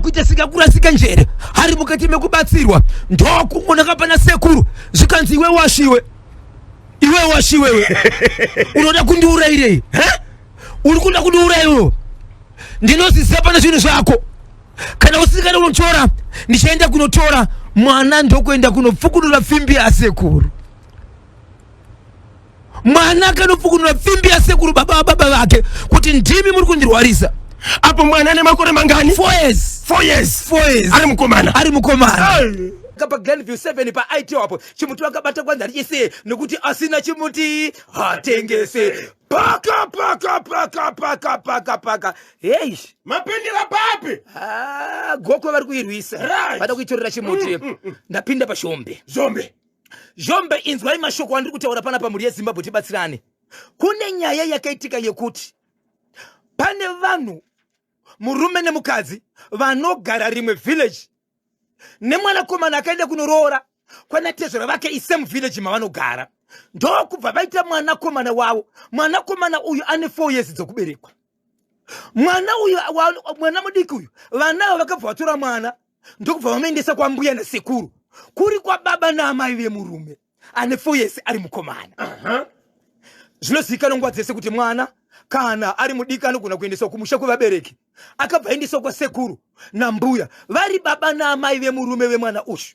Akuita sikakurasika njere ari mukati mekubatsirwa, ndokungonaka pana sekuru, zvikanzi iwe washiwe, iwe washiwewe, unoda kundiurayirei? Uri kuda kundiurayiro? Ndinoziziva pane zvinhu zvako, kana usingada kunotora, ndichaenda kunotora mwana. Ndokuenda kunopfukunura pfimbi yasekuru. Mwana akanopfukunura pfimbi yasekuru, baba vababa vake, kuti ndimi muri kundirwarisa. Apo mwana ane makore mangani? 4 years. 4 years. 4 years. Ari mukomana. Ari mukomana. Pa Glenview 7 pa IT apo, chimuti vakabata kwanzi hatichisiye, nekuti asina chimuti hatengese. Paka paka paka paka paka paka, hei. Mapindira papi? Ah, Gokwe vari kuirwisa. Vada kuitorera chimuti. Ndapinda paShombe. Zhombe. Zhombe, inzwai mashoko andiri kutaura panapa, mhuri yeZimbabwe, tibatsirane. Kune nyaya yakaitika yekuti pane vanhu, murume nemukadzi, vanogara rimwe village, nemwanakomana akaenda kunoroora kwanatezvara vake, isame village mavanogara, ndokubva vaita mwanakomana wavo. Mwanakomana uyu ane 4 years dzokuberekwa. Mwana uyu, mwana mudiki uyu, vana ava vakabva vatora mwana, ndokubva vamuendesa kwambuya nasekuru, kuri kwababa naamai vemurume ane 4 years ari mukomana. Zvinozivikanwa nguva dzese kuti mwana kana ari mudiki anogona kuendeswa kumusha kwevabereki. Akabva aendeswa kwasekuru nambuya, vari baba naamai vemurume vemwana uyu.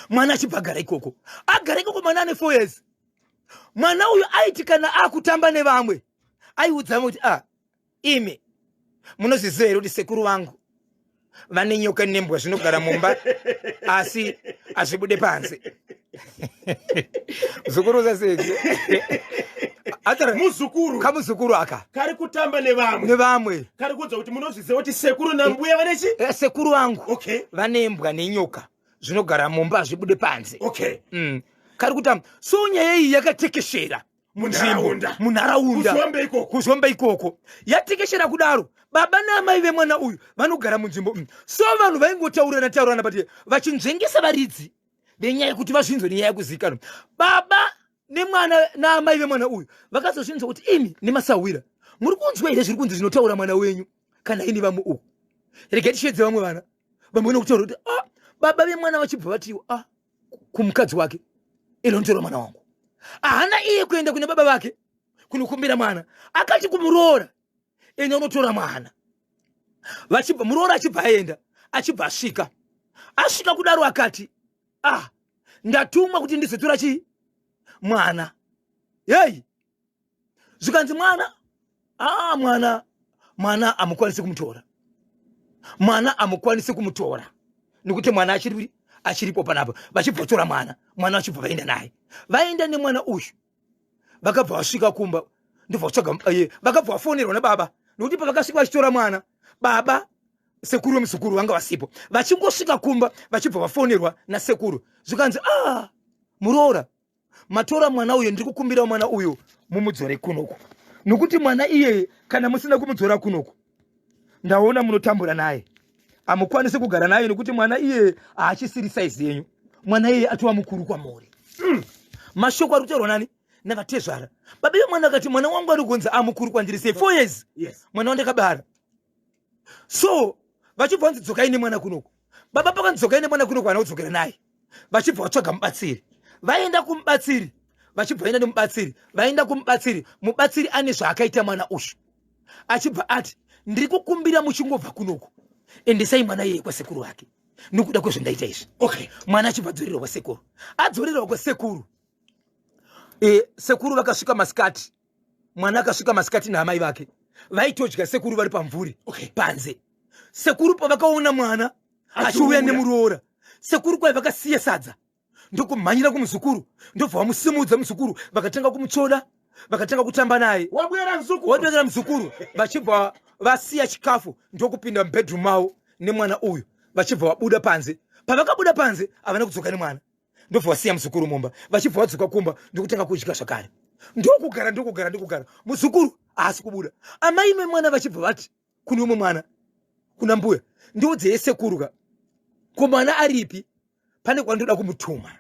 Mwana achibva agara ikoko. Agara ikoko, mwana ane 4 years. Mwana uyu aiti kana akutamba nevamwe, aiudza vamwe kuti, "Ah, imi munozviziva here kuti sekuru vangu vane nyoka nembwa zvinogara mumba, asi hazvibude panze?" Muzukuru usaseke. Muzukuru. Kamuzukuru aka. Kari kutamba nevamwe. Nevamwe. Kari kuudza kuti munozviziva kuti sekuru nambuya vane chi Sekuru vangu vane mbwa nenyoka zvinogara mumba, hazvibude panze. Kari kutamba. So nyaya iyi yakatekeshera munharaunda. Munharaunda. KuZhombe ikoko. KuZhombe ikoko yatekeshera kudaro. Baba naamai vemwana uyu vanogara munzvimbo So vanhu vaingotaurirana taurirana, but vachinzvengesa varidzi venyaya yekuti vazvinzwe nenyaya yekuzivikanwa. Baba nemwana naamai vemwana uyu vakazozvinzwa kuti, "Imi nemasahwira, muri kunzwa here zviri kunzi zvinotaura mwana wenyu? Kana ini vamwe uku, regai tishedze vamwe vana." Vamwe nokutaura kuti, "Ah." Baba vemwana vachibva vatiwo, "Ah," kumukadzi wake, "Inonotora mwana wangu." Haana iye kuenda kune baba vake kunokumbira mwana. Akati kumuroora, "Enda unotora mwana." Vachibva, muroora achibva aenda, achibva asvika. Asvika kudaro akati, "Ah, ndatumwa kuti ndizotora chii? Mwana." Hei, zvikanzi, "Mwana, ah, mwana hamukwanisi kumutora, mwana hamukwanisi kumutora, nekuti mwana achiripo panapa." Vachibva vatora mwana, mwana vachibva vaenda naye. Vaenda nemwana uyu, vakabva vasvika kumba, ndobva vatsvaga, vakabva vafonerwa nababa, nekuti pavakasvika vachitora mwana, baba sekuru vemuzukuru vanga vasipo. Vachingosvika kumba, vachibva vafonerwa nasekuru, zvikanzi, "Ah, muroora, matora mwana uyu, ndiri kukumbira mwana uyu mumudzore kunoku, nokuti mwana iyeye kana musina kumudzora kunoku, ndaona munotambura naye, hamukwanisi kugara naye, nokuti mwana iyeye haachisiri saizi yenyu, mwana iyeye atova mukuru kwamuri." Mashoko ari kutaurwa nani? Navatezvara. Baba vemwana akati, "Mwana wangu ari kunzi amukuru kwandiri sei? 4 years, mwana wandakabara." So vachibva vanzi, "Dzokai nemwana kunoku." Baba pakanzi dzokai nemwana kunoku, vana kudzokera naye, vachibva vatsvaga mubatsiri. Vaenda kumubatsiri, vachibva vaenda nemubatsiri, vaenda kumubatsiri, mubatsiri ane zvaakaita mwana uyu, achibva ati, "Ndiri kukumbira muchingobva kunoku, endesai mwana iyeye kwasekuru vake nokuda kwezvandaita izvi." Mwana achibva adzorerwa kwasekuru. Adzorerwa kwasekuru, sekuru vakasvika masikati. Mwana akasvika masikati naamai vake, vaitodya sekuru vari pamvuri panze. Sekuru pavakaona mwana achiuya nemuroora, sekuru kwai vakasiya sadza, ndokumhanyira kumuzukuru, ndobva vamusimudza muzukuru, vakatanga kumutsvoda, vakatanga kutamba naye. Wabwera muzukuru. Wabwera muzukuru. Vachibva vasiya chikafu, ndokupinda mubedroom mavo nemwana uyu, vachibva vabuda panze. Pavakabuda panze, havana kudzoka nemwana, ndobva vasiya muzukuru mumba, vachibva vadzoka kumba, ndokutanga kudya zvakare, ndokugara, ndokugara, ndokugara. Muzukuru haasi kubuda. Amai memwana vachibva vati kune umwe mwana, kuna mbuya, "Ndiudzei sekuru ka, ko mwana aripi? Pane kwandoda kumutuma,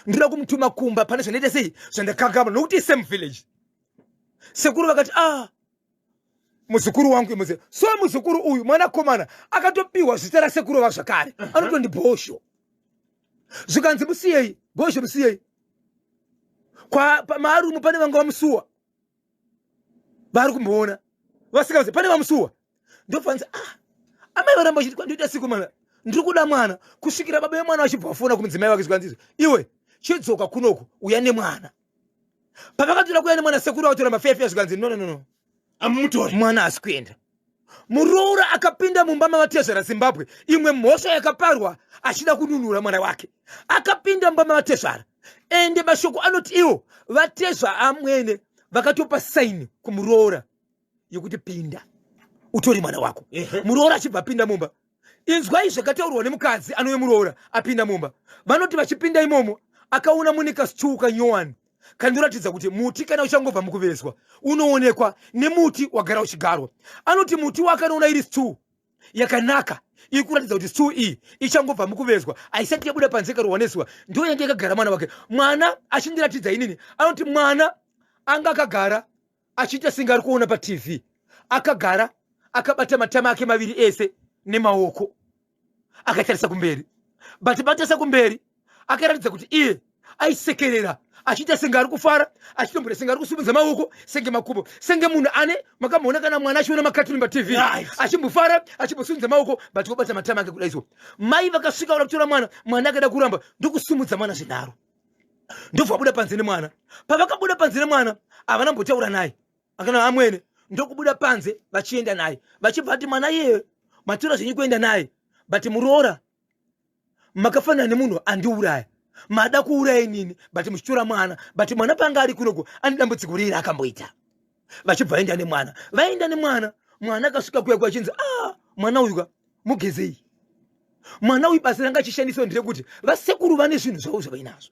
ndoda kumutuma kumba, pane zvandaita sei, zvandakakama, nokuti same village." Sekuru vakati, "Ah, Muzukuru wangu imuze. So muzukuru uyu mwanakomana akatopiwa zita rasekuru va zvakare. Anotondi Bhosho. Zvikanzi musiyei, Bhosho musiyei. Kwa maarumu pane vanga vamusuwa. Vari kumboona. Vasikazi pane vamusuwa. Ndofanzi ah amai varamba vachiti kwandoita siku mwana. Ndiri kuda mwana kusvikira baba vemwana vachibva vafona kumudzimai wake zvikanzi iwe chidzoka kunoku uya nemwana. Pavakatora kuya nemwana sekuru vatora mafefe zvikanzi no no no no. Amutori. Mwana asi kuenda. Muroora akapinda mumba mavatezvara Zimbabwe, imwe mhosva yakaparwa achida kununura mwana wake. Akapinda mumba mavatezvara. Ende mashoko anoti iwo vatezva amwene vakatopa saini kumuroora yekuti pinda utore mwana wako. Muroora achibva apinda mumba. Inzwai zvakataurwa nemukadzi anove muroora apinda mumba. Vanoti vachipinda imomo akaona mune kasituwu kanyowani kanoratidza kuti muti kana uchangobva mukuvezwa unoonekwa nemuti wagara uchigarwa. Anoti muti waakanoona iri situwu yakanaka iri kuratidza kuti situwu iyi ichangobva mukuvezwa, haisati yabuda panze ikarohwa nezuva, ndiyo yange yakagara mwana wake. Mwana achindiratidza inini, anoti mwana anga akagara achiita senge ari kuona paTV, akagara akabata matama ake maviri ese nemaoko akatarisa kumberi, but batarisa kumberi akaratidza kuti iye aisekerera achiita senge ari kufara, achitomboita senge ari kusumudza maoko senge makumbo, senge munhu ane makamboona kana mwana achiona makatuni paTV achimbofara achimbosumudza maoko, but obata matama ake kudai. So mai vakasvika vada kutora mwana, mwana akada kuramba ndokusumudza mwana zvenharo, ndobva vabuda panze nemwana. Pavakabuda panze nemwana havana mbotaura naye akana amwene, ndokubuda panze vachienda naye, vachibva vati mwana iyeyo matora zvenyu kuenda naye, but muroora makafanana nemunhu andiuraya, mada kuuraya inini but muchitora mwana, but mwana panga ari kunoko ane dambudziko riri akamboita. Vachibva vaenda nemwana, vaenda nemwana, mwana akasvika kuya kuachinzi ah, mwana uyu ka mugezei. Mwana uyu basa ranga achishandiswa nderekuti vasekuru vane zvinhu zvavo zvavainazvo,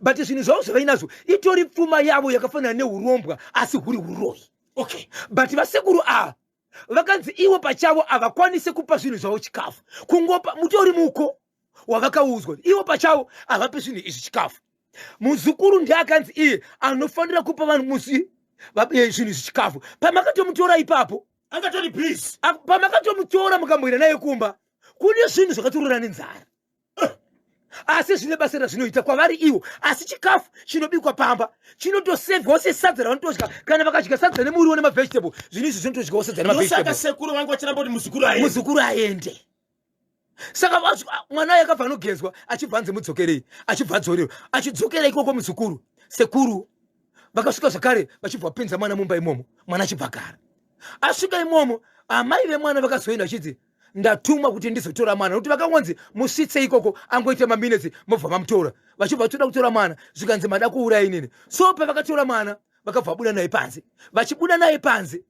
but zvinhu zvavo zvavainazvo itori pfuma yavo yakafanana neurombwa asi huri uroyi. But vasekuru ava vakanzi ivo pachavo havakwanise kupa zvinhu zvavo chikafu, kungopa mutori muko wavakaudzwa ivo pachavo havapi zvinhu izvi chikafu. Muzukuru ndiye akanzi iye anofanira kupa vanhu musi zvinhu izvi chikafu. Pamakatomutora ipapo angatori busy, pamakatomutora mukamboenda naye kumba kune zvinhu zvakatorora nenzara, asi zvine basa razvinoita kwavari ivo, asi chikafu chinobikwa pamba chinotosevhwawo sesadza ravanotodya. Kana vakadya sadza nemuriwo nemavegetable, zvinhu izvi zvinotodyawo sadza nemavegetable. Sekuru vangu vachiramba kuti muzukuru aende, muzukuru aende. Saka mwana uyu akabva anogezwa achibva anzi mudzokerei, achibva adzorerwa, achidzokera ikoko muzukuru. Sekuru vakasvika zvakare vachibva vapinza mwana mumba imomo, mwana achibva agara. Asvika imomo amai vemwana vakazoenda vachinzi ndatumwa kuti ndizotora mwana, nokuti vakangonzi musvitse ikoko angoita maminetsi mobva mamutora. Vachibva vatoda kutora mwana, zvikanzi mada kuuraya inini. So pavakatora mwana vakabva vabuda naye panze, vachibuda naye panze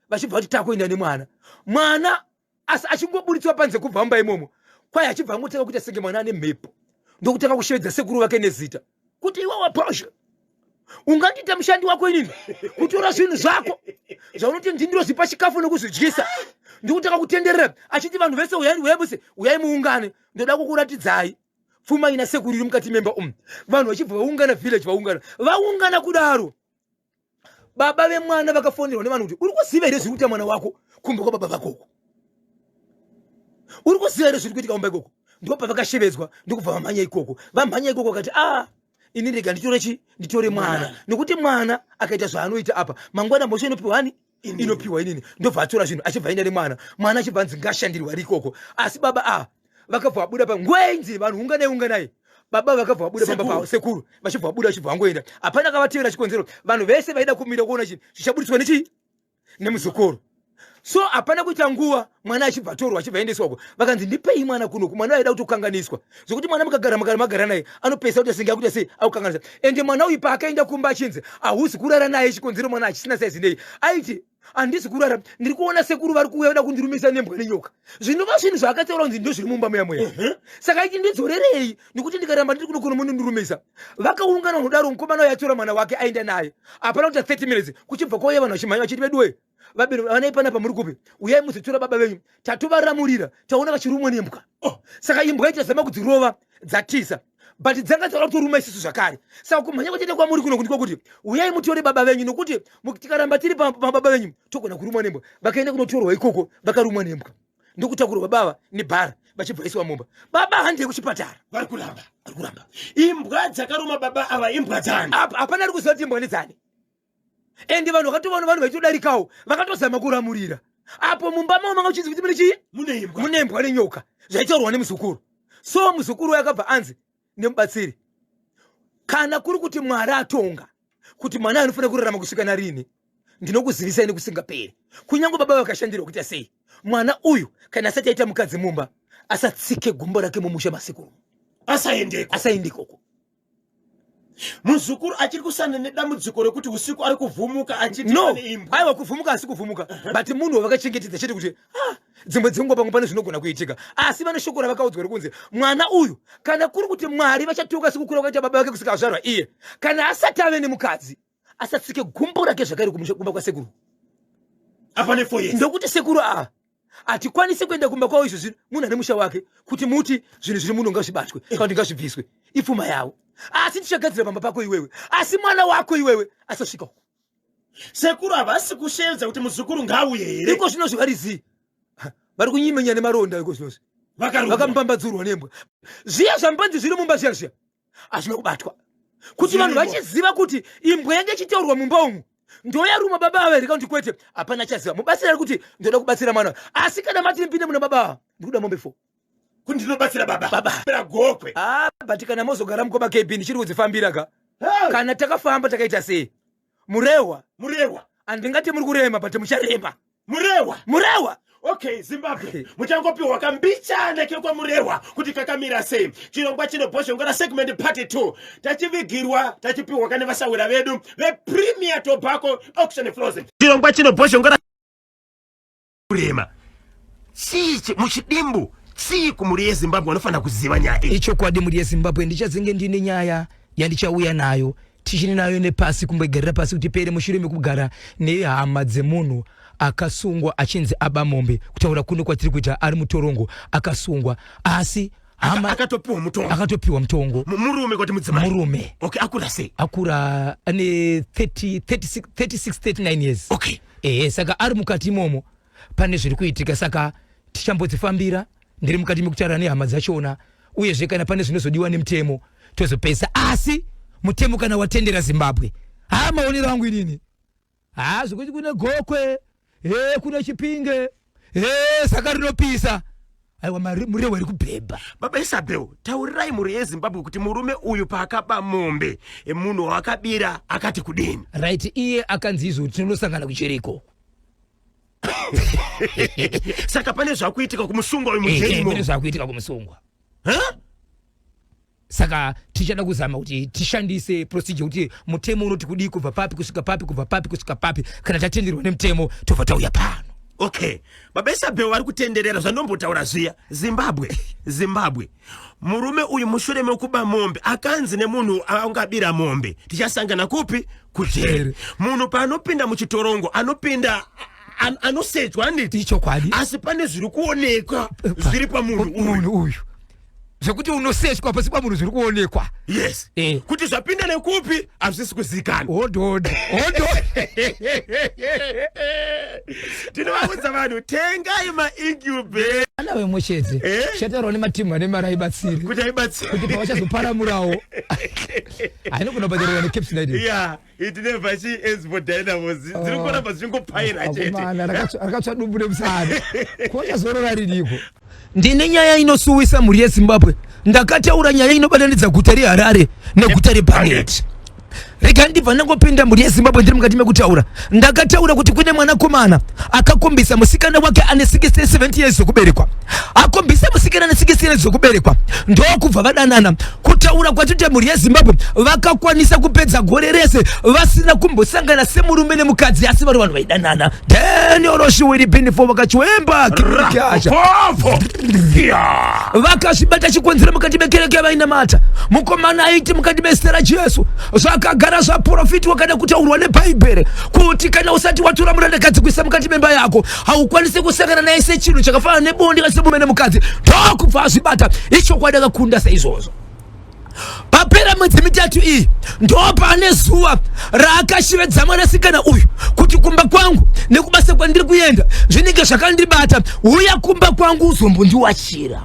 vachibva vati takuenda nemwana. Mwana asi achingoburitswa panze kubva mumba imomo, kwai achibva angotanga kuita senge mwana ane mhepo, ndokutanga kushevedza sekuru vake nezita kuti iwe waposha ungandiita mushandi wako inini kutora zvinhu zvako zvaunoti ndindirozvipa chikafu nekuzvidyisa. Ndikutanga kutenderera achiti vanhu vese uyai, uyai muse, uyai muungane, ndoda kukuratidzai pfuma ina sekuru iri mukati memba umu. Vanhu vachibva vaungana, village vaungana, vaungana kudaro baba vemwana vakafonerwa nevanhu kuti uri kuziva here zviri kuita mwana wako kumba kwababa vakoko? Uri kuziva here zviri kuitika kumba ikoko? Ndipo pavakashevedzwa ndokubva vamhanya ikoko. Vamhanya ikoko vakati ah, ini rega nditore chi nditore mwana, nekuti mwana akaita zvaanoita apa mangwana mhosva inopiwa ani? Inopiwa inini. Ndobva atora zvinhu achibva aenda nemwana. Mwana achibva anzi ngashandirwe ari ikoko. Asi baba ava vakabva vabuda pa nguva yainzi vanhu unganai unganai, baba vakabva vabuda pamba pavo sekuru vachibva vabuda vachibva vangoenda, hapana akavatevera. Chikonzero vanhu vese vaida kumira kuona chinhu zvichaburitswa nechii nemuzukuru. So hapana kuita nguva mwana achibva atorwa achibva aendeswa uko, vakanzi ndipei mwana kunoku. Mwana aida kutokanganiswa zvekuti mwana mukagara mugara magara naye anopesa kuti senge akuita sei akukanganisa. Ende mwana uyu paakaenda kumba achinzi hausi kurara naye, chikonzero mwana achisina saizi nei, aiti handisi kurara, ndiri kuona sekuru vari kuuya vada kundirumisa nembwa nenyoka, zvinova zvinhu zvaakataura kunzi ndo zviri mumba muya muya. Saka aiti ndidzorerei nekuti ndikaramba ndiri kuno kuno munondirumisa. Vakaungana kudaro, mukomana uyu atora mwana wake aenda naye, hapana kuita 30 minutes kuchibva kwauya vanhu vachimhanya vachiti veduwe vanai panapa muri kupi, uyai muzotora baba venyu, tatovaramurira taona vachirumwa nembwa. Saka imbwa ita zama kudzirova dzatiza. But dzanga dzada kutoruma isusu zvakare. Saka kumhanya kwatete kwamuri kuno kundiko kuti uyai mutore baba venyu, nokuti tikaramba tiri pababa venyu togona kurumwa nembwa. Vakaenda kunotorwa ikoko, vakarumwa nembwa, ndokutakurwa baba ava nebhara vachibva vaisiwa mumba. Baba handei kuchipatara. Vari kuramba. Vari kuramba. Imbwa dzakaruma baba ava imbwa dzani? Hapana ari kuziva kuti imbwa nedzani. Ende vanhu vakatovaona, vanhu vaitodarikawo vakatozama kuramurira apo mumba mavo manga uchinzi kuti mune chii? Mune imbwa. Mune mbwa nenyoka, zvaitaurwa nemuzukuru. So muzukuru akabva anzi nemubatsiri, kana kuri kuti Mwari atonga kuti mwana anofanira kurarama kusvika narini, ndinokuzivisai nekusingaperi, kunyange baba vakashandirwa kuita sei, mwana uyu kana asati aita mukadzi mumba, asatsike gumbo rake mumusha masekuru. Asaendeko. Asaende ikoko. Muzukuru achiri kusana nedambudziko rekuti usiku ari kuvhumuka achiti no pane imbwa. Aiwa, kuvhumuka asi kuvhumuka, but munhu wavakachengetedza chete kuti ah, dzimwe dzenguva pamwe pane zvinogona kuitika. Asi vane shoko ravakaudzwa rekunzi mwana uyu, kana kuri kuti Mwari vachatuka sekukura kwakaita baba vake kusvika azvarwa iye, kana asati ave nemukadzi, asatsike gumbo rake zvakare kumba kwasekuru. Apa ne 4 years. Ndokuti sekuru ava hatikwanisi kuenda kumba kwavo izvo zvino munhu ane musha wake, kuti muti zvinhu zviri muno ngazvibatwe kana kuti ngazvibviswe, ipfuma yavo. Asi tichagadzira pamba pako iwewe, asi mwana wako iwewe asasvika uko. Sekuru havasi kushevedza kuti muzukuru ngauye here? Iko zvino zvivarizii, vari kunyimenya nemaronda iko zvinozvi. Vakarumwa. Vakamupambadzurwa nembwa. Zviya zvambanzi zviri mumba zviya zviya hazvina kubatwa, kuti vanhu Zvirimo. Vachiziva kuti imbwa yange ichitaurwa mumba umu ndoyaruma baba ava here kana kuti kwete, hapana chaziva. Mubatsiri ari kuti ndoda kubatsira mwana, asi kana mati ndipinde muna baba ava, ndikuda mombe 4. Kuti ndinobatsira baba. Baba. Bera Gokwe. Ah, but kana mozogara mukoma KB, ndichiri kudzifambira ka. Kana takafamba takaita sei, Murehwa? Murehwa. Handingati muri kurema, but mucharema. Murehwa. Murehwa. Okay, Zimbabwe, muchangopiwa kambichana kekwaMurehwa kuti kakamira sei. Chirongwa chino Bhozhongora segment part 2 tachivigirwa, tachipiwa kane vasawira vedu vePremier Tobacco Auction Floors. Chirongwa chino Bhozhongora kurema chii muchidimbu, chii kumhuri yeZimbabwe vanofanira kuziva nyaya iyi? Ichokwadi, mhuri yeZimbabwe, ndichazenge ndine nyaya yandichauya nayo, tichiri nayo nepasi, kumboigarira pasi kuti pere mushure mekugara nehama dzemunhu akasungwa achinzi aba mombe. Kutaura kuno kwatiri kuita ari mutorongo, akasungwa, asi hama Akatopiwa mutongo? Akatopiwa mutongo. Murume kwati mudzimai? Murume. Okay, akura sei? Akura, ane 30, 36, 36 39 years. Ehe, saka ari mukati imomo, pane zviri kuitika, saka tichambodzifambira. Ndiri mukati mekutaura nehama dzachona, uyezve kana pane zvinozodiwa nemutemo tozopedzisa. Asi mutemo kana watendera, Zimbabwe, haa, maonero angu inini, haa, zvekuti kune Gokwe he, kune Chipinge he, saka rinopisa, aiwa, Murehwa iri kubhebha. Baba Isabel, taurirai mhuri yeZimbabwe kuti murume uyu paakaba mombe, munhu waakabira akati kudini? Right, iye akanzi izvo tinonosangana kuchereko. Saka pane zvakuitika kumusungwa uyu mujeri? Pane zvakuitika kumusungwa. Huh? Saka tichada kuzama kuti tishandise procedure kuti mutemo unoti kudii, kubva papi kusvika papi, kubva papi kusvika papi. Kana tatenderwa nemutemo, tobva tauya pano. Okay, baba Isabel vari kutenderera zvandombotaura zviya. Zimbabwe, Zimbabwe, murume uyu mushure mekuba mombe akanzi nemunhu angabira mombe, tichasangana kupi? Kujeri. Munhu paanopinda muchitorongo anopinda anosechwa, handiti? Ichokwadi. Asi pane zviri kuonekwa zviri pamunhu uyu. Munhu uyu, zvekuti unosechwa pasi pamunhu, zviri kuonekwa. Yes. Kuti zvapinda nekupi hazvisi kuzikanwa. Hold on, hold on. Tinovaudza vanhu, tengai maincubator. Ana vemwe chete. Chataurwa nematimu ane mari aibatsiri. Kuti aibatsiri. Kuti pavachazoparamurawo, hainogona kubhadharirwa neCaps United. Yeah, it never she ends for Dynamos. Dziri kuramba dzichingopaira chete. Akomana, rakatsva dumbu nemusana, kochazorora riniko? Ndine nyaya inosuwisa, mhuri yeZimbabwe. Ndakataura nyaya inobatanidza guta reHarare neguta reBanget. Rega ndibva ndangopinda, mhuri yeZimbabwe. Ndiri mukati mekutaura, ndakataura kuti kune mwanakomana akakombisa musikana wake ane 67 years zokuberekwa. Akombisa musikana ane 60 years zokuberekwa, ndokubva vadanana. Kutaura kwatite, mhuri yeZimbabwe, vakakwanisa kupedza gore rese vasina kumbosangana semurume nemukadzi, asi vari vanhu vaidanana. Daniel Shuwiri Binifo vakachiwemba kirikasha. Povo. Yeah. Vakazvibata chikonzero mukati mekereke yavainamata. Mukomana aiti mukati mezita raJesu, zvakagara zvaprofitwa kana kutaurwa nebhaibheri kuti kana usati watora murandakadzi kuisa mukati memba yako, haukwanisi kusangana naye sechinhu chakafanana nebonde kana semurume nemukadzi. Ndokubva azvibata. Ichokwadi, akakunda saizvozvo. Papera mwedzi mitatu iyi ndopane zuva raakashivedza mwanasikana uyu kuti kumba kwangu nekubasa kwandiri kuenda zvinenge zvakandibata, uya kumba kwangu uzombondiwachira.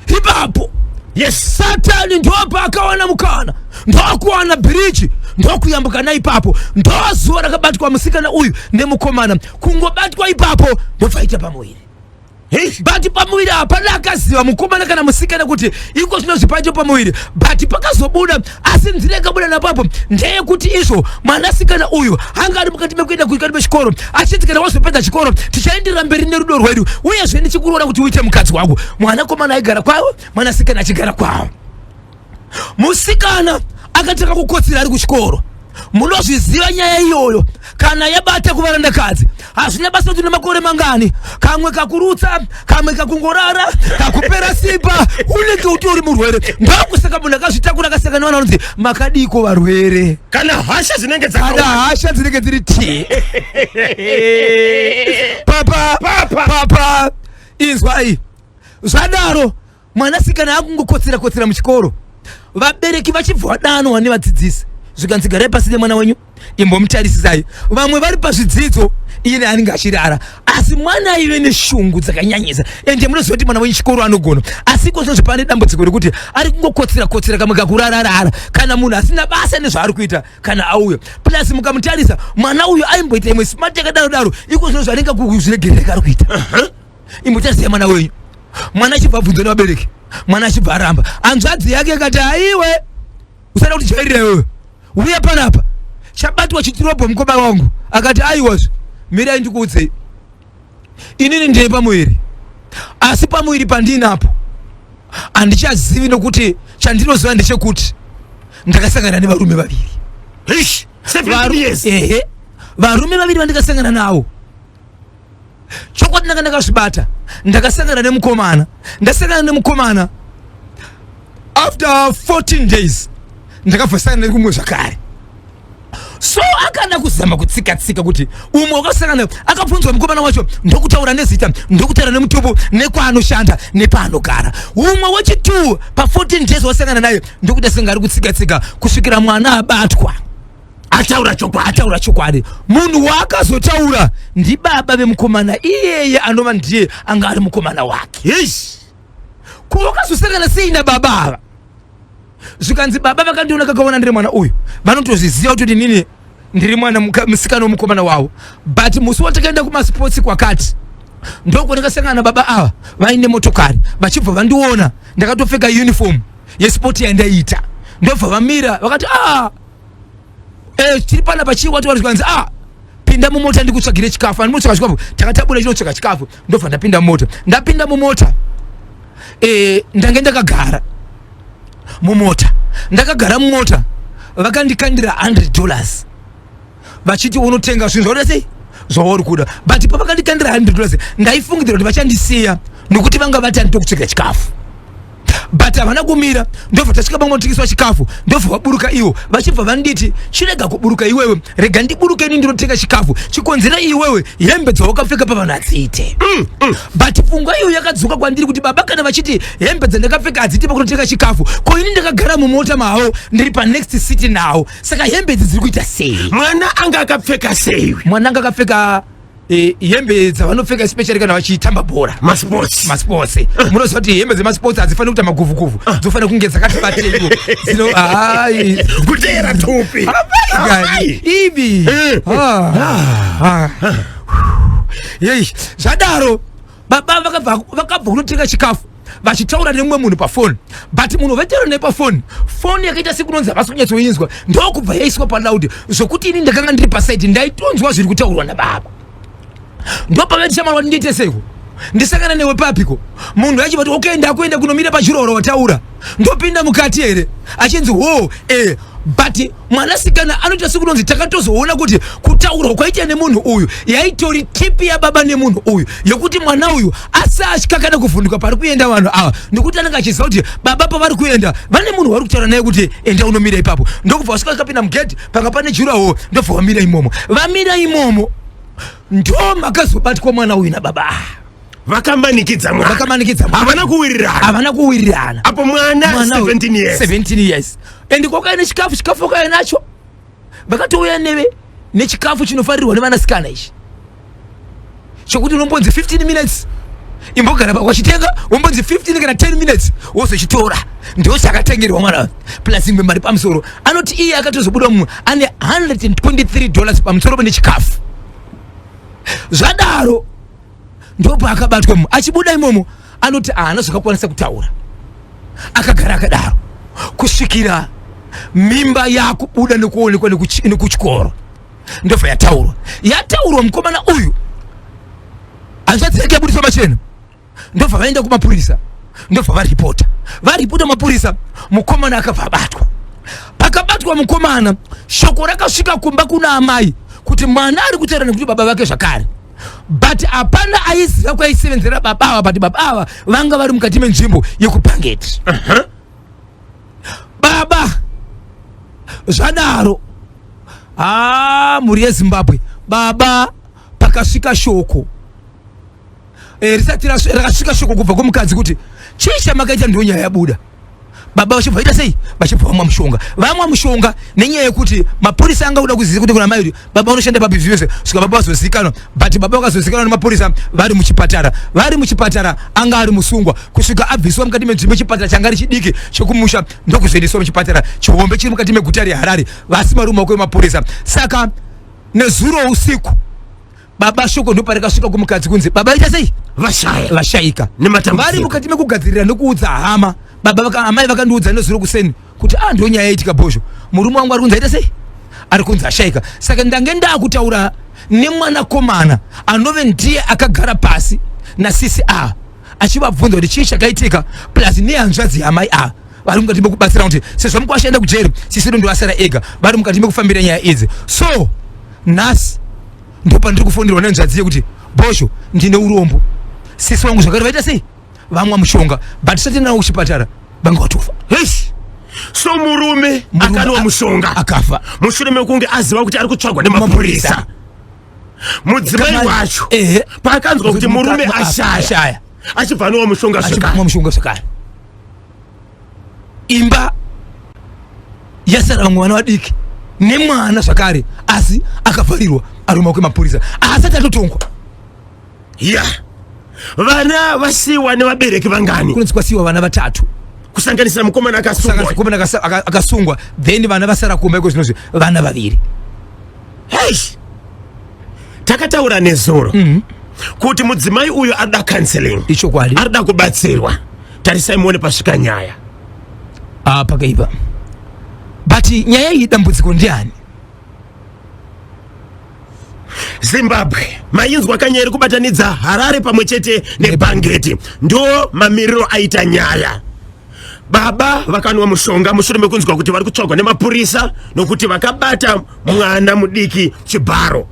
Ipapo Yes. Satani ndopaakawana mukana, ndokuwana bhiriji, ndokuyambuka naipapo. Ndozuva rakabatwa musikana uyu nemukomana, kungobatwa ipapo ndobvaita pamuviri. Hey. But pamuviri hapana akaziva mukomana kana musikana kuti iko zvinozvi pacho pamuviri, but pakazobuda. Asi nzira yakabuda napapo ndeyekuti izvo mwanasikana uyu anga ari mukati mekuenda kuikati mechikoro, achinzi kana wazopedza chikoro tichaenderera mberi nerudo rwedu, uyezve ndichikuroora kuti uite mukadzi wangu. Mwanakomana aigara kwavo, mwanasikana achigara kwavo. Musikana akatanga kukotsira ari kuchikoro. Munozviziva nyaya iyoyo, kana yabata kuvarandakadzi hazvina basa kuti nemakore mangani, kamwe kakurutsa, kamwe kakungorara, kakupera simba, unenge utori murwere. Ndokusaka munhu akazvitakura akasangana nevana vanonzi makadiko varwere. Kana hasha dzinenge Kana dzakawanda. Hasha dzinenge dziri ti papa. Papa. Papa, inzwai. Zvadaro mwanasikana akungokotsera kotsera muchikoro, vabereki vachibva vadanwa nevadzidzisi, zvikanzi garai pasi nemwana wenyu, imbomutarisisai. Vamwe vari pazvidzidzo, iye anenge achirara, asi mwana aive neshungu dzakanyanyisa. Ende munoziva kuti mwana wenyu chikoro anogona, asi iko zvinozvi pane dambudziko rekuti ari kungokotsera kotsera, kamwe kakurararara, kana munhu asina basa nezvaari kuita kana auya. Plus mukamutarisa mwana uyu aimboita imwe smart yakadaro daro, iko zvinozvi anenge kuzviregerera ari kuita. Imbotarisai mwana wenyu. Mwana achibva abvunzwa nevabereki, mwana achibva aramba. Hanzvadzi yake ikati, aiwe, usada kuti jairira iwewe, uya panapa, chabatwa chitirobho. Mukoma wangu akati, aiwazve, mirai ndikuudzei, inini ndine pamuviri, asi pamuviri pandinapo handichazivi, nokuti chandinoziva ndechekuti ndakasangana nevarume vaviri. Eish, 17 years. Ehe, varume vaviri vandakasangana navo, chokwadi ndanga ndakazvibata. Ndakasangana nemukomana, ndasangana nemukomana, after 14 days ndakabva sangana nekumwe zvakare. So akada kuzama kutsika tsika kuti umwe wakasangana, akabvunzwa mukomana wacho, ndokutaura nezita, ndokutaura nemutupo, nekwaanoshanda, nepaanogara. Umwe wechitu pa14 days wasangana naye, ndokuita senge ari kutsika tsika kusvikira mwana abatwa. Ataura chokwadi. Ataura chokwadi. Munhu waakazotaura ndibaba vemukomana iyeye, anova ndiye anga ari mukomana wake. Eish. Ko wakazosangana sei nababa ava? Zvikanzi baba vakandiona kakaona ndiri mwana uyu, vanotozviziva kuti nini ndiri mwana musikana wemukomana wavo. But musi watakaenda kumasports kwakati, ndokwandakasangana nababa ava vaine motokari, vachibva vandiona ndakatopfeka uniform yesport yandaiita, ndobva vamira vakati, ah, tiri panapa, chii wati wati? Zvikanzi, ah, pinda mumota ndikutsvagire chikafu. Andinotsvaga chikafu, takatabura chinotsvaga chikafu. Ndobva ndapinda mumota. Ndapinda mumota, ndange ndakagara mumota, ndakagara mumota, vakandikandira $100 vachiti unotenga zvinhu zvauda sei, zvauri kuda. But pavakandikandira $100 ndaifungidzira kuti vachandisiya, nokuti vanga vati anditokutsvagira chikafu, but havana kumira. Ndobva tasvika pamwe panotengeswa chikafu, ndobva vaburuka ivo, vachibva vanditi, chirega kuburuka iwewe, rega ndiburuke ini ndinotenga chikafu, chikonzera iwewe hembe dzawakapfeka pavanhu hadziite. But pfungwa iyo yakadzoka kwandiri kuti baba kana vachiti hembe dzandakapfeka hadziite pakunotenga chikafu, ko ini ndakagara mumota mavo, ndiri panext city nawo, saka hembe idzi dziri kuita sei? Mwana anga akapfeka sei? Mwana anga akapfeka hembe dzavanopfeka, especially kana vachitamba bhora. Masports. Masports. Munoziva kuti hembe dzemasports hadzifaniri kuita maguvhuguvu, dzofanira kunge dzakati bateiwo dzino, hai. Kuteera tupi. Abai, ibi. Ah, ah. Yei, zvadaro baba vakabva kunotenga chikafu vachitaura nemumwe munhu pafoni, but munhu vaitaura naye pafoni, foni yakaita sekunonzi havasi kunyatsoinzwa, ndokubva yaiswa paloud, zvokuti ini ndakanga ndiri pasaidi, ndaitonzwa zviri kutaurwa nababa. Ndopavati, shamwari, wati ndiite seiko, ndisangana newe papiko? Munhu achibva, okay, ndakuenda kunomira pachiroro wataura, ndopinda mukati here? Achinzi ho, but mwanasikana anoita sekunonzi takatozoona kuti kutaurwa kwaita nemunhu uyu yaitori tipi yababa nemunhu uyu, yekuti mwana uyu asatya kana kuvhunduka pari kuenda vanhu ava, nekuti anenge achiziva kuti baba pavari kuenda vane munhu wari kutaura naye kuti enda unomira ipapo. Ndokubva vasvika, vakapinda mugedhi, panga pane juraho, ndobva vamira imomo. Vamira imomo ndo makazobatwa mwana uyu nababa ava. Vakamanikidza mwana. Vakamanikidza mwana. Havana kuwirirana. Havana kuwirirana. Apo mwana 17 years. 17 years. And kwakauya nechikafu, chikafu vakauya nacho. Vakatouya neve nechikafu chinofarirwa nevanasikana ichi. Chokuti unombonzi 15 minutes imbogara wachitenga wombonzi 15 kana 10 minutes wozochitora. Ndo chakatengerwa mwana plus imwe mari pamusoro. Anoti iye akatozobuda mumwe ane 123 dollars pamusoro pane chikafu. Zvadaro ndopaakabatwa mu achibuda imomo anoti haana zvakakwanisa kutaura, akagara akadaro kusvikira mimba yakubuda nekuonekwa nekuchikoro, ndobva yataurwa. Yataurwa mukomana uyu hanzvadzi yake yabudiswa machena, ndobva vaenda kumapurisa, ndobva varipota. Varipota mapurisa, mukomana akabva abatwa. Pakabatwa mukomana, shoko rakasvika kumba kuna amai kuti mwana ari kutaura nekuti baba vake zvakare, but hapana aiziva kwaisevenzera baba ava, but baba ava vanga vari mukati menzvimbo yekupangeti. Baba zvadaro, mhuri yeZimbabwe, baba pakasvika shoko risati rakasvika shoko kubva kumukadzi kuti chii chamakaita, ndiyo nyaya yabuda. Baba vachibva vaita sei? Vachibva vamwa mushonga. Vamwa mushonga nenyaya yekuti mapurisa anga kuda kuziva kuti kuna mai baba vanoshanda papi zvese, svika baba vazozikanwa. But baba vakazozikanwa nemapurisa vari muchipatara. Vari muchipatara anga ari musungwa kusvika abviswa mukati menzvimbo chipatara changa ari chidiki chekumusha, ndokuzoendeswa muchipatara chihombe chiri mukati meguta reHarare, vasi vari mumaoko emapurisa. Saka nezuro usiku baba shoko ndoparakasvika kumukadzi kunzi baba ita sei? Vashaya. Vashaika. Nematambudziko. Vari mukati mekugadzirira nekuudza hama. Baba amai vakandiudza nezuro kuseni kuti ndo nyaya yaitika bhozho, murume wangu ari kunzi aita sei? Ari kunzi ashaika. Saka ndange ndakutaura nemwanakomana anove ndiye akagara pasi nasisi a achivabvunza kuti chii chakaitika, plus nehanzvadzi yamai a vari mukati mekubatsira kuti sezvo mukwasha aenda kujeri, sisi ndo asara ega, vari mukati mekufambira nyaya idzi. So nhasi ndopandiri kufonderwa nehanzvadzi yekuti bhozho, ndine urombo, sisi wangu zvakare vaita sei? Vamwa mushonga, but tisati nawo kuchipatara vanga vatofa. Eish. So murume akanwa mushonga akafa mushure mekunge aziva kuti ari kutsvagwa nemapurisa. Mudzimai wacho paakanzwa kuti murume ashaya, achibva anwa mushonga zvakare. Mushonga zvakare. Imba yasara vamwe vana vadiki nemwana zvakare, asi akavharirwa ari mumaoko emapurisa, asati atotongwa. Ya, vana vasiwa nevabereki vangani? Kunonzi kwasiwa vana vatatu, kusanganisira mukomana akasungwa. Mukomana akasungwa, then vana vasara kumba iko zvinozvi vana vaviri. Hey! Takataura nezuro kuti mudzimai uyu arida counseling. Ichokwadi. Arida kubatsirwa. Tarisai muone pasvika nyaya. Pakaipa. But nyaya iyi dambudziko ndiani? Zimbabwe mainzwa kanyaya iri kubatanidza Harare pamwe chete neBhangeti. Ndo mamiriro aita nyaya. Baba vakanwa mushonga mushure mekunzwa kuti vari kutsvagwa nemapurisa nokuti vakabata mwana mudiki chibharo.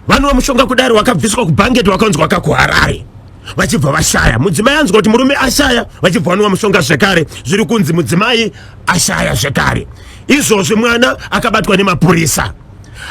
Vanwa mushonga kudaro wakabviswa kuBhangeti wakanzwa kakuHarare, vachibva vashaya. Mudzimai anzwa kuti murume ashaya, vachibva vanwa mushonga zvekare. Zviri kunzi mudzimai ashaya zvekare. Izvozvi mwana akabatwa nemapurisa.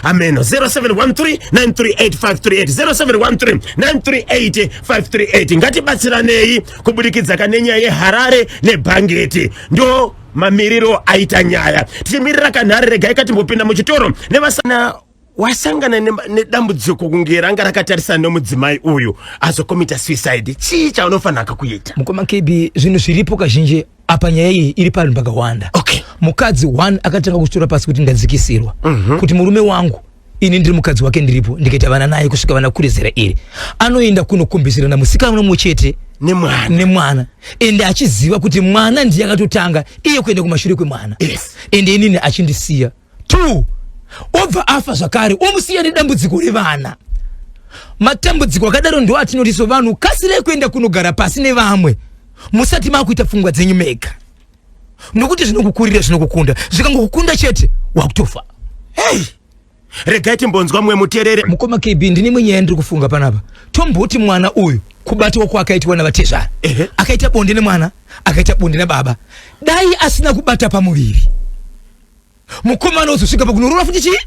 Ameno 0713938538, 0713938538. Ngatibatsiranei kubudikidza kanenyaya yeHarare neBhangeti. Ndo mamiriro aita nyaya. Tichimirira kanhare, regai katimbopinda muchitoro nevasana. Wasangana nedambudziko kunge ranga rakatarisana nomudzimai uyu azokomita suicide, chii chaunofanira kuita? Mukoma KB, zvinhu zviripo kazhinji apa nyaya iyi iri panhu pakawanda. Mukadzi one akatanga kuchitora pasi kuti ndadzikisirwa, kuti murume wangu ini ndiri mukadzi wake, ndiripo ndikaita vana naye kusvika vana kure zera iri, anoenda kunokumbisirana musikana mumwe chete nemwana, nemwana, ende achiziva kuti mwana ndiye akatotanga iye kuenda kumashure kwemwana. Ende inini achindisiya. 2 obva afa zvakare, omusiya nedambudziko revana. Matambudziko akadaro ndo atinoti so vanhu kasirei kuenda kunogara pasi nevamwe musati makuita pfungwa dzenyu mega, nokuti zvinokukurira zvinokukunda, zvikangokukunda chete wakutofa. Hey! Regai timbonzwa mumwe muterere. Mukoma KB, ndine imwe nyaya ndiri kufunga panapa. Tomboti mwana uyu kubatwa kwakaitwa navatezvara, akaita bonde nemwana, akaita bonde nababa, dai asina kubata pamuviri, mukomana ozosvika pakunoroora futi chii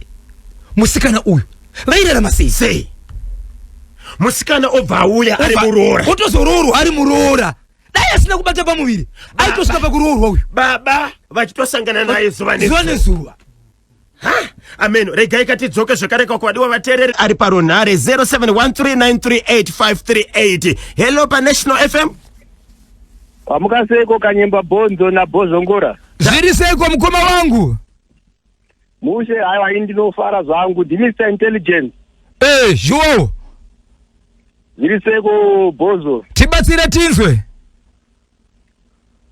musikana uyu, vairarama sei? Sei? Musikana obva auya ari muroora. Otozoroorwa ari muroora. Dai asina kubata pamuviri aitosvika pakuroorwa uyu. Baba vachitosangana naye zuva zuva nezuva. Ha, amen. Regai katidzoke zvekare kwavadiwa vateereri ari parunhare 0713938538. Hello paNational FM. Wamuka seiko Kanyemba Bhonzo naBhozhongora? Zviri seiko mukoma wangu? Mushe, haiwa ini ndinofara zvangu. NdiMr Intelligence. Eh, zhuwawo. Zviri seiko Bhozo? Tibatsire tinzwe.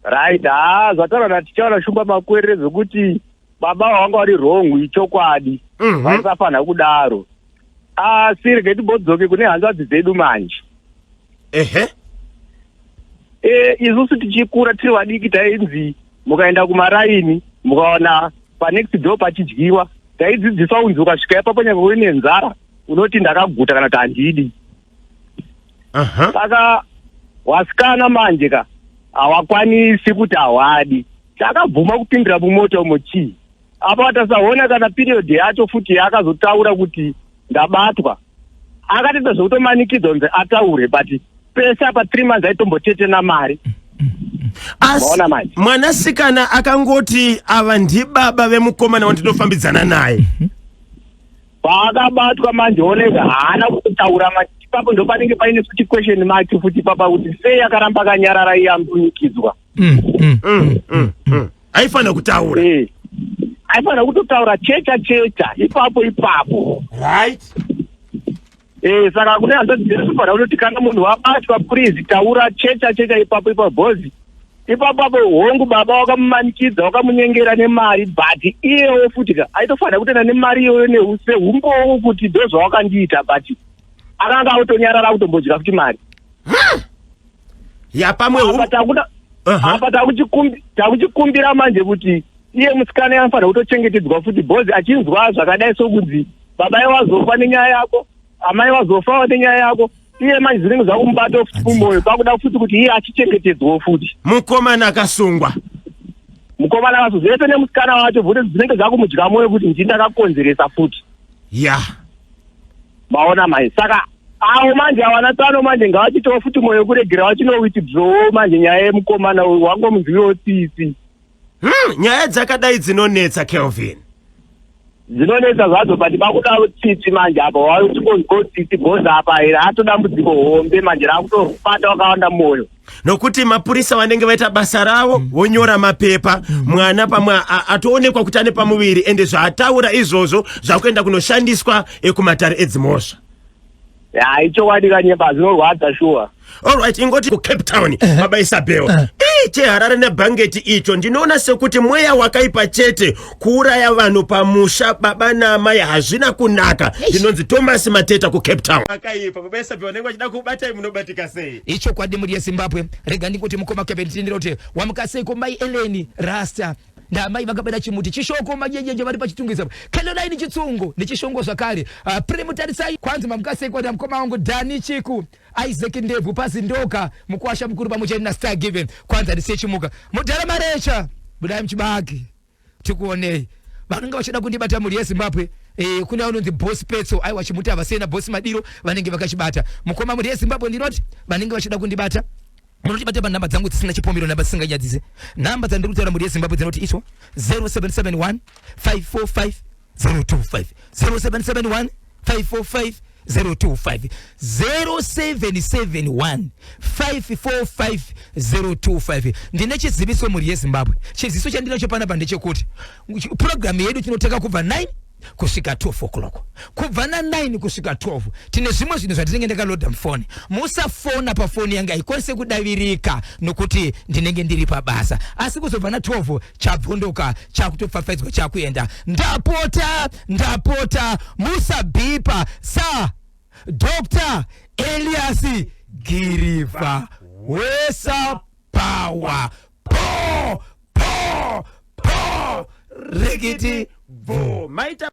Right, haa zvataura natichaona Shumba Makwerere zvekuti baba vanga vari wrong ichokwadi. Vaisafanira kudaro. Asi regai timbodzoke kune hanzvadzi dzedu manje. Ehe. Isusu tichikura tiri vadiki tainzi mukaenda kumaraini mukaona panext door pachidyiwa taidzidziswa kunzi ukasvika ipapo nyange uine nzara unoti ndakaguta kana kuti handidi. Saka wasikana manje ka hawakwanisi kuti hawadi. Takabvuma kupindira mumota umo chii. Apa tasaona kana period yacho futi yaakazotaura kuti ndabatwa. Akatoita zvekutomanikidzwa kunzi ataure but pese apa 3 months aitombotetena mari. Asi Maona manje. mwanasikana akangoti ava ndibaba vemukomana wandinofambidzana naye. Paakabatwa manje oneka haana kutaura manje ipapo ndo panenge paine futi question mark futi ipapa kuti sei akaramba akanyarara iye ambunyikidzwa. Aifanira kutaura. Aifanira kutotaura checha checha ipapo ipapo. Right. Saka kune hanzvadzi dzedu tinofanira kutoti kana munhu wabatwa please taura checha checha ipapo ipapo because ipapo apo hongu baba wakamumanikidza wakamunyengera nemari but iyewo futi ka aitofanira kutoenda nemari iyoyo sehumbowo kuti ndozvawakandiita but akanga autonyarara kutombodya futi mari. Ya pamwe Apa apa takuchikumbira manje kuti iye musikana anofanira kutochengetedzwa futi because achinzwa zvakadai sokunzi baba wazofa nenyaya yako, amai wazofawo nenyaya yako, iye manje zvinenge zvakumubata futi mumwoyo pakuda futi kuti iye achichengetedzwawo futi. Mukomana akasungwa. Mukomana akasungwa zvese nemusikana wacho futi zvinenge zvakumudya mwoyo kuti ndini ndakakonzeresa futi. Ya. Maona mai saka avo manje awana tsano manje ngavachitewo futi mwoyo kuregera vachinowithdraw manje nyaya yemukomana uyu wangomunzwiwo tsitsi. Nyaya dzakadai dzinonetsa Kelvin. Dzinonetsa zvadzo but pakuda tsitsi manje apa wakutingonzwawo tsitsi because apa here atodambudziko hombe manje rakutobata wakawanda mwoyo. Nokuti mapurisa vanenge vaita basa ravo vonyora mapepa mwana pamwe atoonekwa kuti ane pamuviri ende zvaataura izvozvo zvakuenda kunoshandiswa kumatare edzimhosva. Ya ichokwadi Kanyemba zvinorwadza shuwa. Alright, ingoti kuCape Town baba Isabel. Cheharare nebhangeti icho ndinoona sekuti mweya wakaipa chete kuuraya vanhu pamusha baba naamai hazvina kunaka. Ndinonzi Thomas Mateta kuCape Town. Akaipa baba Isabel vanenge vachida kubatai munobatika sei? Ichokwadi mhuri yeZimbabwe. Rega ndingoti mukoma Kevin tindira kuti wamuka seiko mai Eleni Rasta ndamai vakabata chimuti chishoko manyenyenje vari paChitungwiza Caroline Chitsungo nechishongo zvakare. Premu Tarisai kwanzi mamuka sei kwada mukoma wangu Dani Chiku Isaac Ndebvu Pazindoga mukwasha mukuru pamwe chete na Star Given kwanzi handisiye chimuka mudhara Marecha budai muchibage tikuonei vanenge vachida kundibata mhuri yeZimbabwe. Kune vanonzi Boss Petso aiwa chimuti havasiyena Boss Madiro vanenge vakachibata mukoma mhuri yeZimbabwe ndinoti vanenge vachida kundibata munotibata panhamba dzangu dzisina chipomero nhamba dzisinganyadzise nhamba dzandiri kutaura mhuri yeZimbabwe dzinoti icho 0771 545 025 0771 545 025 0771 545 025. Ndine chiziviso mhuri yeZimbabwe. Chiziviso chandinacho panapa ndechekuti purogiramu yedu tinotanga kubva 9 kusvika 12 o'clock. Kubva na9 kusvika 12 tine zvimwe zvinhu zvatinenge ndakaloda mufoni. Musafona pafoni yangu, haikwanise kudavirika nokuti ndinenge ndiri pabasa. Asi kuzobva na12 chabvondoka, chakutopfapfaidzwa, chakuenda. Ndapota, ndapota, musabhipa sa Dr. Elias Giriva Wesa Power. Po po po rikiti bvo maita.